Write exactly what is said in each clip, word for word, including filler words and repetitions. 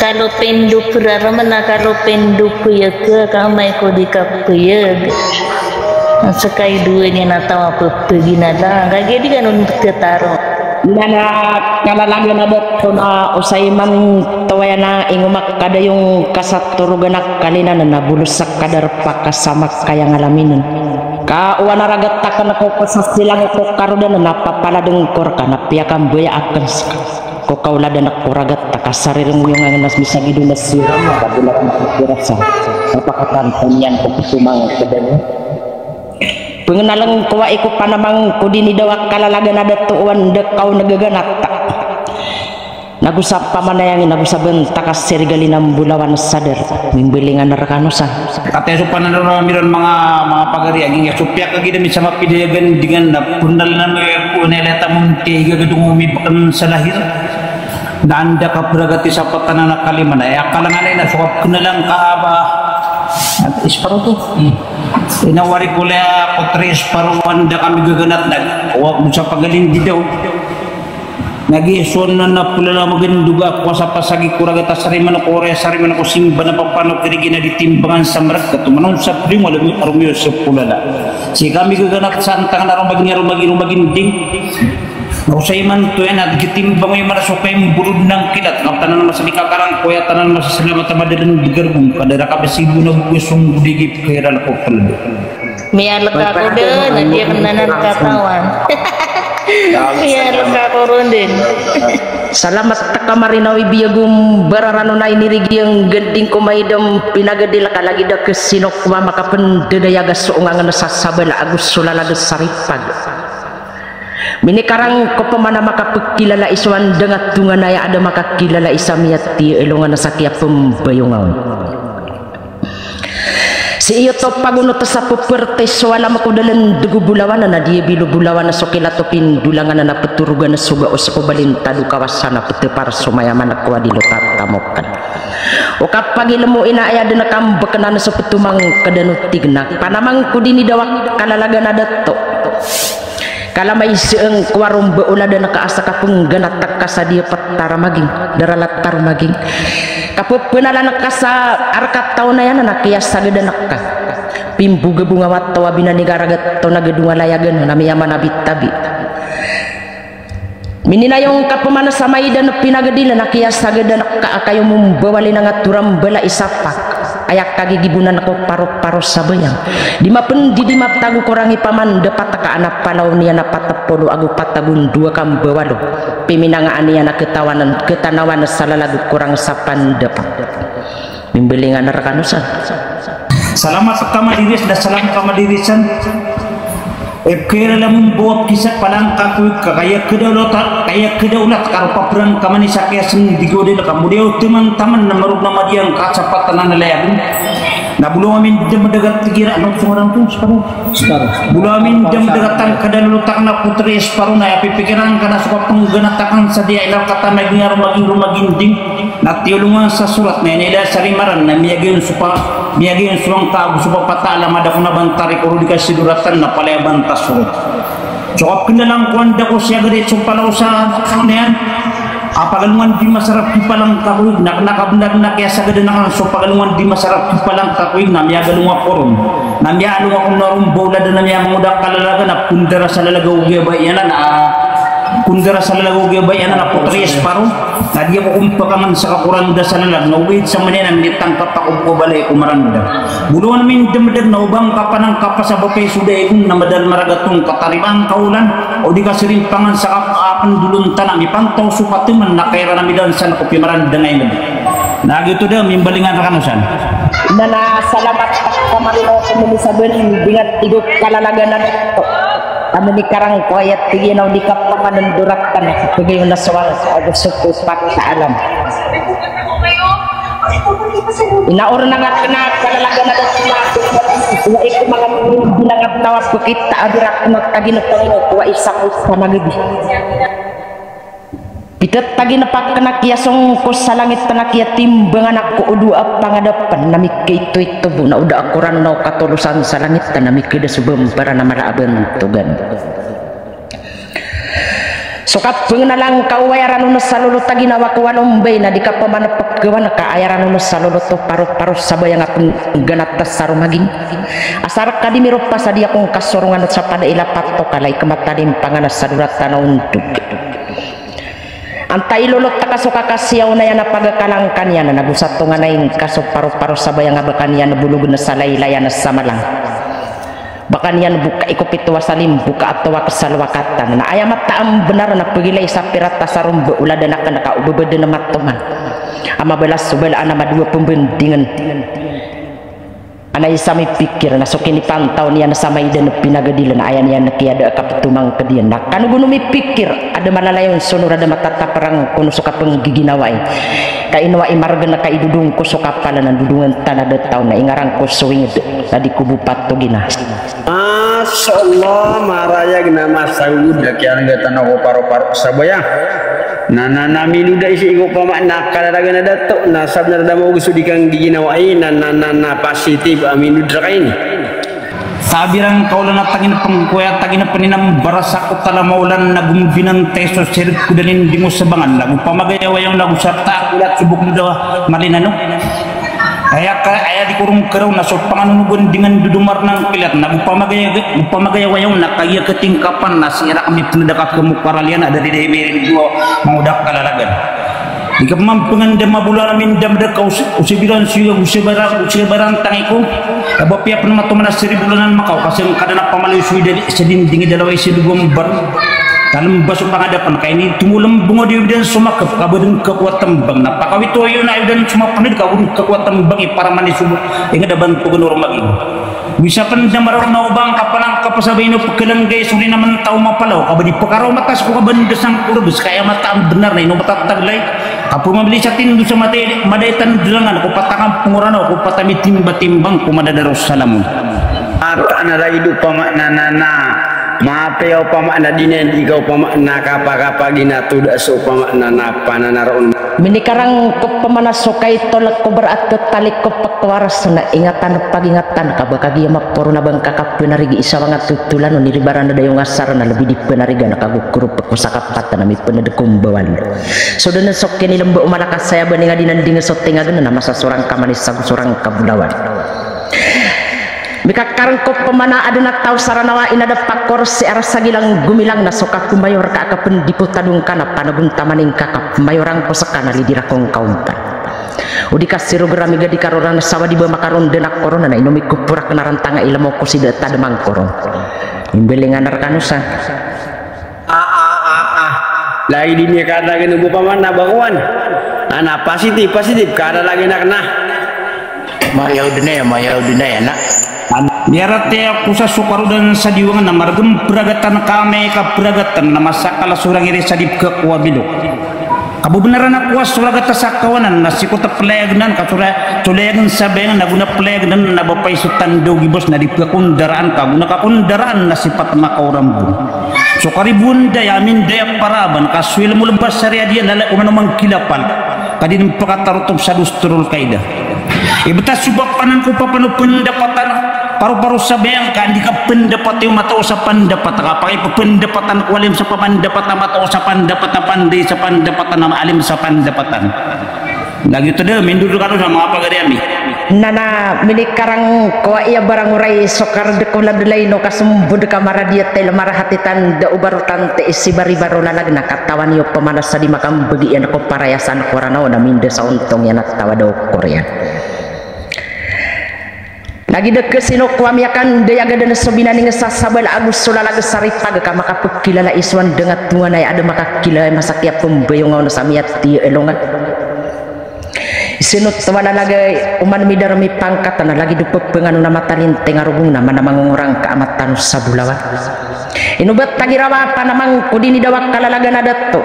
Kalo pindopor a rama na kalo pindopor a ka, ka amay ko di kapayag. Ska i dowa niyan a taw a pepegina ta, kagiya di kano petetaro. Na na kalalagan a dato na osay man to aya na ingomak ka da iyong kasatorogan a kalinan na bolos a kadar pakasama kaya ngalaminen. Ka owan a ragat aken ko kasasilang ko karodan na papaladeng ko reka na piyakambaya aken ska. Ko kaoladan ko ragat a kasarireng oyong angen a misagid o na sira na kabilang ko pirasa. Kapakatan ko niyan ko petomang kedan. Pengenaleng ko wa iko panamang ko di nidawa kalalagan a dato owan da kaw negaganat. Nago sa pamanayangin, nago sa bentaka sirigalin a mbolawan sadar. Mimbelingan rekano san. Kataya so pananaro miron manga, manga pagari a giyangkaya so piyakagida mi sa mapidayagan dengan na pernal na may ko na ileta mo tiya iga gadong mi bakan sa lahir. Na anda ka peragati sa patanan a kalima na ya kalanganay na so kapenalan ka aba. Isparo to. Ina wari ko laya ko three isparo anda kami gaganat na. Wa ko sa pagaling di daw. Nagi so na na pulala magendoga ko sa pasagi ko ragat a sariman ko ore sariman ko simba na papano kirigina di timbangan sa merek ka tumanon sa primo alam arumio sa pulala. Si kami gaganat sa antangan a rumagin, rumagin, rumagin ding. Na osay man to yan, at gitimbang o iman a so kaimbulod ng kilat, na tanan a masa di kakarang ko ya, tanan a masa salamat a madalan di gargong, kadara ka basibo na bugas song gudigi, kairal ko peldo. Miyalek ako den, na di ako nanan katawan. Miyalek ako ron den. Salamat ka marinaw i biyag o mbararano na inirigi ang gending ko maidam pinagadil ka lagi da kesino ko makapendedayag a so ongangen a sasabala ago so lalag a saripag. Minikarang ko pman a makapekilala i so andang a tonganay a da makakilala i sa miyati a ilongan a sa kiyapembayongaw. Sii oto pagonot sa pepertes so alam ko dalendeg o bolawan a na di bilo bolawan a so kilat o pindolangan a na petorogan a so gaos ko balintad o kawasan a petepar so mayaman a kowa di lo tatamokan. O kapagilem o ina aya den a kambekenan so petomang kedan o tig na panamang ko di nidawa kalalagan a dato. Kalamay seng ko waromba o ladan ka asa kapengganat ka sa di a petaramaging, daralataromaging. Kapepenalan ka sa arkataw na yana na kiyasagadan ka. Pimbogabonga wataw a binanigaragat taw na gedong a layagan na miyaman a bitabi. Mininayong ka pman sa maidan pinagadilan a kiyasagadan ka a kayo mombawalin a ngatorambala i sapak. Aya kagigibonan ko paroparo sa bayang. Di mapendi di matago korang i pamandepat ka ana palaw niyan a patepolo ago patagondowa kambawalo. Piminangaan iyan a ketawanan, ketanawan sa lalag korang sa pandepat. Mimbelingan rekano san. Salamat ka madiris, da salamat ka madirisan. Epkera lamon bowak kisa palangka ko ika kaya kedawlata, kaya kedawlat ka ropa perang ka manisa kaya seng di gode leka mo diyaw teman-taman na marog na madiyang ka sa patanan a layagen. Na bolo amin dem dagat tigira, ano so ngaran to? Bolo amin dem dagat ang kadalolotak na putri esparo na ya pipikiran ka na so kapengganatakan sa diya ilar kata maging aromaging romaginding. Na tiyolongan sa sorat na inila sa rimaran na miyagiyon so pa, miyagiyon so angka ago so papataala mada ko na bantari ko rodi ka sidoratan na palaya banta sorat. So kapkendalangkowan da ko siya gadi so palaw sa niyan. A pagalongan di masarap di palangka ko ig na, na kabendar na kiyasagadan akan so pagalongan di masarap di palangka ko ig na miyagalonga koron. Na miyaalonga ko na rombaw lada na miyamangoda kalalaga na pundara sa lalaga o giyaba iyanan a Kundara sa lalago giyabay anan a potri esparo, na diya ko kompakangan sa kakoranda sa lalag, na ogaid sa manaya na minitangkap ako ko balay ko maranda. Bolawan mindemdem na obang kapanang kapasabapay so daigon na madal maragatong kataribang kaolan, o di kasirimpangan sa kapaapen dolon tana, mipantaw so pateman na kaira na midan san ko pimaranda ngay na. Na gito da, mimbalingan rekano san. Na, na salamat ka marino ko minisaben, bingat igo kalalaga na to. Kami ni karang ko ayat tig iyan a o di ka pamanendorak ka na, pegay o na sowal ago so ko pakasaalam. Inaor na nga kena kalalaga na dati na, wa iko manga bilang a tawa ko kita a di ra kena tagin a pango, wa isa ko sa magidi. Pitet tagin a pakena kiyasong ko sa langit na kiyatimbangan ako o dowa a pangadapan na mikaito-ito bo na o da ako rano na o katolosan sa langit na mikida so bembara na mala a bentogan. So kapngnalangka o aya ranon sa lolot a ginawa ko walombay na di ka pman pkhawan ka aya ranon sa lolot o paroparo sa bayang a pngganat sa romagin. Asar ka di miropa sa di ako ngka sorongan o sa pada ila patok a lay kmatalim panganas sa dorat a na ontog. Antaa i lolot ka so kakasiyaw na iyan a pagakalangka niyan na go sa tonganay ngka so paroparo sa bayang a ba ka niyan bologn sa laylayan sa malang. Ba ka niyan bo kaikopit o asa limbo ka ato a ksalwakatan. Na aya mataan a bnar na pgilay sa pirat a saromba o ladan akn ka o bbdn a matoman a mabalas so balaan a madowa pmbndingn. Ana isa mipikir na so kinipantaw niyan sa maidan pinagadil na aya niyan kiyada a kaptomangkd iyan. Na kano gono mipikir a da malalayon so norad a matataprang kono so kapnggiginawai. Ka ino a imargn ka idodong ko so kapal na dodongn tano a da taw na ingaran ko so wingd na di ko bo patogina. Masha Allah, marayag na masagod a kiyargatan ako paroparo sa bayang. Na, na, na minoda i sii ko pama na kalalagan a dato, na sabnar a da maog so di kanggiginawai, na, na, na, na positive a minoda rka ini. Sabiran ka olan a tagin pngkoya, tagin pninambaras ako tala maolan na gombinan teso sirk ko dalin di mo sabangan, na go pamagaya wayaw na go sa takolat so boklo da malinano. Aya ka, aya di korong karaw na so panganonogon di ngan dodomar nang kilat na go pamagaya, go pamagaya wayaw na kagiya katingkapan na sii rka mipnda ka kmokaraliyan a da di da imirin dowa mangoda kalalagan. Di ka pman pnganda mabolalan a mindamda ka os-, osibiran siyo, osibaran, osibaran tangiko. Aba piya pn matoman a siri bolanan makaw, ka sangkadan a pamaliyo so idali sa dinding i dalawa i sii dogo mbar. Talmba so pangadapan ka ini tomolmbong o di widan so makap ka badn ka kowa tmbang na pakawito iyo na widan so mapnd ka badn ka kowa tmbang i paramani so ingd a bantogn o romagin. Wisa pn da maraw na obang ka palang ka pasabay no pkhalanggay so ri na mntaw mapalaw ka ba di pkaraw matas ko ka ba nda sangkorgs ka aya mataan bnar na ino matataglay. Ka pmamili sa tindo sa matay, madaitan drangan ko patangam pngoranaw ko patamitimba timbang ko madadaro salamon. Ata na lagid opama na, na, na, mapiya opama na di na, di ka opama na kapakapagina toda so opama na, na pananaroon. Minikarang ko pamana so kaitol ko brat ko talik ko pkwaras na ingatan pagingatan ka ba kagiya maporo na bang kakapnarigi isa wanga totolan o niribaran na dayong asar na lbi di pnarigan ka go krup ko sakapatan a mipnd ko mbawal. So dn so kinilmba o malakasaya ba ninga di nanding so tingagn na masa sorang ka manis sa go sorang ka bolawan. Mikakarng ko pamana adn a taw sa Ranaw a inadap a korsi a rasa gilang gomilang na so kapmbayor ka a kapndipotadong ka na panagontaman ingka kapmbayoran ko ska na lidi rakong kaompan. O di ka sirog rami gadi karora na sawa di ba makaronda na korona na ino mikoporak na rantanga ilmo ko sida tadmang korong. Imbelingan rkano sa. A, a, a, a. Lagid ini a kadalagan o bo pamana ba kowan. Ana, positive, positive, kadalagan akn a. Mayaw dn aya, mayaw dn aya na. Miyaratiyaya ko sa so karodan sa diwang na margn pragatan ka amay ka pragatan na masakal a sorang iri sa di pkhakowa bilok. Kabobnaran a kowa so ragat a sakawanan na sii ko tplayagnan ka so ra-, so layagn sa bayang na go na playagnan na ba pay so tanda o gibos na di pkhakondaraan ka go na kakondaraan na sipat makaorambon. So karibon daya, amin daya paraban, ka so ilmo lbas sa riyadiya na lay ko mano mangkilapal, ka di dn pkatarotop sa dostorol kaida. Ibtas so papanan ko papan o pndapatan, paroparo sa bayang ka andi ka pndapati o matao sa pandapat, ka pakay pndapatan ko alim sa pandapat a matao sa pandapat a panday sa pandapat a alim sa pandapat. Lagid oto da, mindod kano sa manga pagari ami. Na, na minikarang ko a iya barang oray so kard ko ladlay no kasombod ka maradiya tayl marahati tanda o baro tante i sibaribaro lalag na katawan iyo pamana sa di makambagi iyan ko parayasan ko Ranaw na minda sa ontong iyan a tawa da okor iyan. Lagid a kasino ko a miyakanday a gadan so binaning sa sabala ago so lalag sa ripag ka makapkilala i so andang a tonganay a da makakilala i masa kiyapmbayongaw na sa miyatiya a longan. Isino taw a lalag a oman midarmi pangkatan a lagid o pphanganon a matalinteng a rogong na mana mangongorang ka a matano sa bolawan. Ino ba tagirawa a panamang ko di nidawa kalalagan a dato.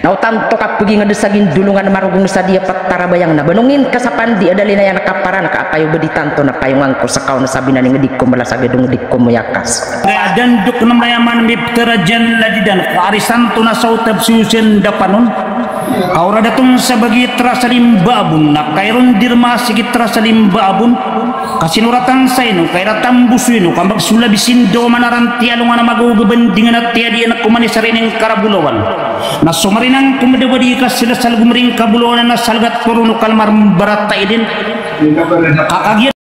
Na o tanto ka pgingd sa gindolongan marogong sa di a patarabayang na banongin ka sa pandi a dalin a iyan a kaparan ka a payo ba di tanto na payongan ko sa kaon sa binaning di ko mala sa gadong di ko moyakas. Kaya dandok na mayaman miptarajan ladidan ko arisan to na sa otab si usen dapanon. Ka o radaton sa bagi tara sa limba a bon, na kairon di rma siki tara sa limba a bon, ka sinoratan sa ino, ka iratan bo so ino, ka magsolab i sindaw a manaran tiyalongan a magaw a gabandingan a tiyadi anan ko mani sa rining karabolawan. Na so marinan ko madabadi ka sila sa lagom ring kabolawan na salgat ko ron o kalmar mbarata idin. Ka kagiya